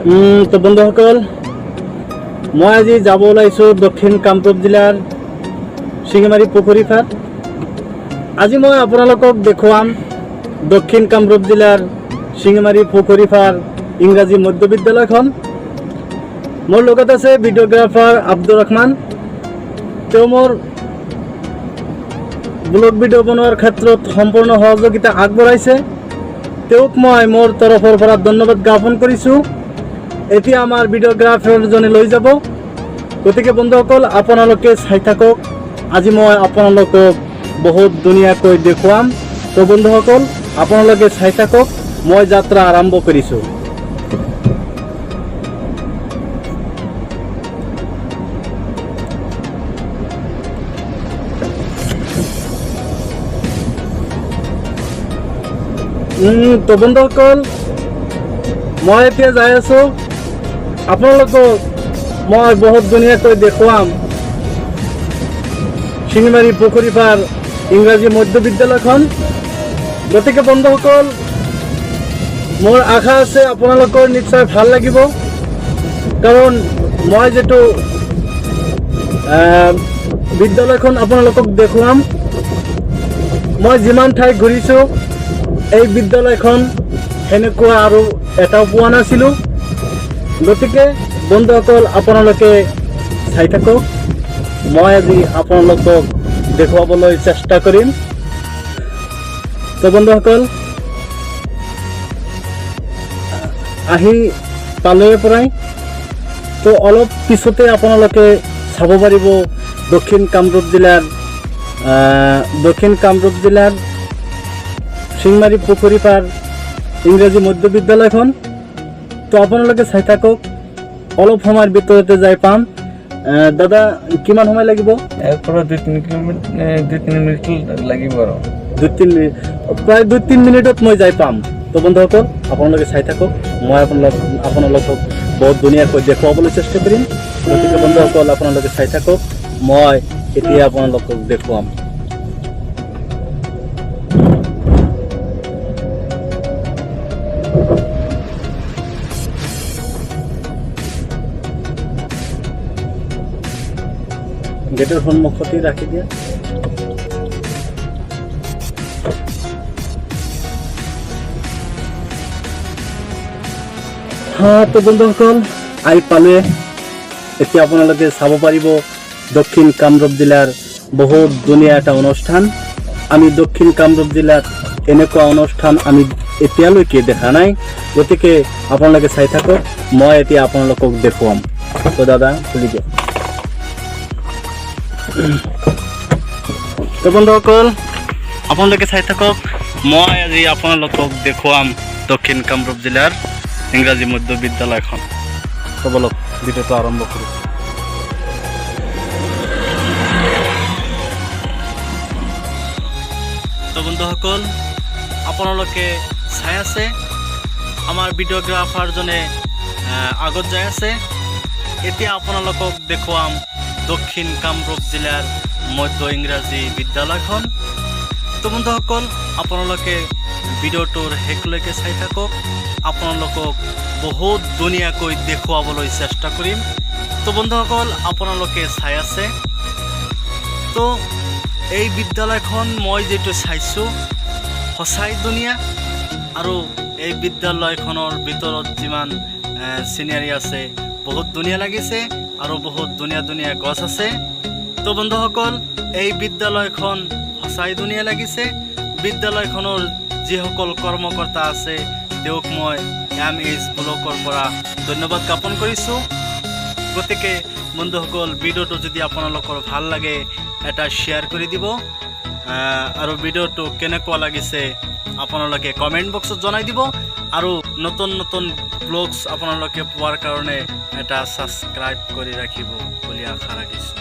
তো বন্ধুসকল, মই আজি যাব ওলাইছোঁ দক্ষিণ কামৰূপ জিলাৰ শিঙিমাৰী পুখুৰীপাৰ। আজি মই আপোনালোকক দেখুৱাম দক্ষিণ কামৰূপ জিলাৰ শিঙিমাৰী পুখুৰীপাৰ ইংৰাজী মধ্য বিদ্যালয়খন। মোৰ লগত আছে ভিডিঅ'গ্ৰাফাৰ আব্দুৰ ৰহমান। তেওঁ মোৰ ব্লগ ভিডিঅ' বনোৱাৰ ক্ষেত্ৰত সম্পূৰ্ণ সহযোগিতা আগবঢ়াইছে। তেওঁক মই মোৰ তৰফৰ পৰা ধন্যবাদ জ্ঞাপন কৰিছোঁ। এতিয়া আমাৰ ভিডিঅ'গ্ৰাফাৰজনে লৈ যাব। গতিকে বন্ধুসকল, আপোনালোকে চাই থাকক। আজি মই আপোনালোকক বহুত ধুনীয়াকৈ দেখুৱাম। তো বন্ধুসকল, আপোনালোকে চাই থাকক, মই যাত্ৰা আৰম্ভ কৰিছোঁ। তো বন্ধুসকল, মই এতিয়া যাই আছোঁ। আপোনালোকক মই বহুত ধুনীয়াকৈ দেখুৱাম শিঙিমাৰী পুখুৰীপাৰ ইংৰাজী মধ্য বিদ্যালয়খন। গতিকে বন্ধুসকল, মোৰ আশা আছে আপোনালোকৰ নিশ্চয় ভাল লাগিব, কাৰণ মই যিটো বিদ্যালয়খন আপোনালোকক দেখুৱাম, মই যিমান ঠাই ঘূৰিছোঁ, এই বিদ্যালয়খন সেনেকুৱা আৰু এটাও পোৱা নাছিলোঁ। গতিকে বন্ধুসকল, আপোনালোকে চাই থাকক, মই আজি আপোনালোকক দেখুৱাবলৈ চেষ্টা কৰিম। তো বন্ধুসকল, আহি পালোৱে পৰাই। তো অলপ পিছতে আপোনালোকে চাব পাৰিব দক্ষিণ কামৰূপ জিলাৰ শিংমাৰী পুখুৰীপাৰ ইংৰাজী মধ্য বিদ্যালয়খন। তো আপোনালোকে চাই থাকক, অলপ সময়ৰ ভিতৰতে যাই পাম। দাদা, কিমান সময় লাগিব? ইয়াৰ পৰা 2-3 কিলোমিটাৰ, 2-3 মিনিট লাগিব আৰু। 2-3 মিনিট, প্ৰায় 2-3 মিনিটত মই যাই পাম। তো বন্ধুসকল, আপোনালোকে চাই থাকক, মই আপোনালোকক বহুত ধুনীয়াকৈ দেখুৱাবলৈ চেষ্টা কৰিম। গতিকে বন্ধুসকল, আপোনালোকে চাই থাকক, মই এতিয়া আপোনালোকক দেখুৱাম। গেটৰ সন্মুখতেই ৰাখি দিয়া। হা, তো বন্ধুসকল, আহি পালোৱে। এতিয়া আপোনালোকে চাব পাৰিব দক্ষিণ কামৰূপ জিলাৰ বহুত ধুনীয়া এটা অনুষ্ঠান। আমি দক্ষিণ কামৰূপ জিলাত এনেকুৱা অনুষ্ঠান আমি এতিয়ালৈকে দেখা নাই। গতিকে আপোনালোকে চাই থাকক, মই এতিয়া আপোনালোকক দেখুৱাম। তো দাদা, খুলি দিয়ক। তো বন্ধুসকল, আপোনালোকে চাই থাকক, মই আজি আপোনালোকক দেখুৱাম দক্ষিণ কামৰূপ জিলাৰ ইংৰাজী মধ্য বিদ্যালয়খন। তো বলক, ভিডিঅ'টো আৰম্ভ কৰোঁ। তো বন্ধুসকল, আপোনালোকে চাই আছে, আমাৰ ভিডিঅ'গ্ৰাফাৰজনে আগত যাই আছে। এতিয়া আপোনালোকক দেখুৱাম দক্ষিণ কামৰূপ জিলাৰ মধ্য ইংৰাজী বিদ্যালয়খন। তো বন্ধুসকল, আপোনালোকে ভিডিঅ'টোৰ শেষলৈকে চাই থাকক, আপোনালোকক বহুত ধুনীয়াকৈ দেখুৱাবলৈ চেষ্টা কৰিম। তো বন্ধুসকল, আপোনালোকে চাই আছে। তো এই বিদ্যালয়খন মই যিটো চাইছোঁ, সঁচাই ধুনীয়া। আৰু এই বিদ্যালয়খনৰ ভিতৰত যিমান চিনাৰী আছে, বহুত ধুনীয়া লাগিছে আৰু বহুত ধুনীয়া ধুনীয়া গছ আছে। তো বন্ধুসকল, এই বিদ্যালয়খন সঁচাই ধুনীয়া লাগিছে। বিদ্যালয়খনৰ যিসকল কৰ্মকৰ্তা আছে, তেওঁক মই এম এইচ ব্লকৰ পৰা ধন্যবাদ জ্ঞাপন কৰিছোঁ। গতিকে বন্ধুসকল, ভিডিঅ'টো যদি আপোনালোকৰ ভাল লাগে, এটা শ্বেয়াৰ কৰি দিব আৰু ভিডিঅ'টো কেনেকুৱা লাগিছে আপোনালোকে কমেণ্ট বক্সত জনাই দিব আৰু নতুন নতুন ব্লগছ আপোনালোকে পোৱাৰ কাৰণে এটা ছাবস্ক্ৰাইব কৰি ৰাখিব বুলি আশা ৰাখিছোঁ।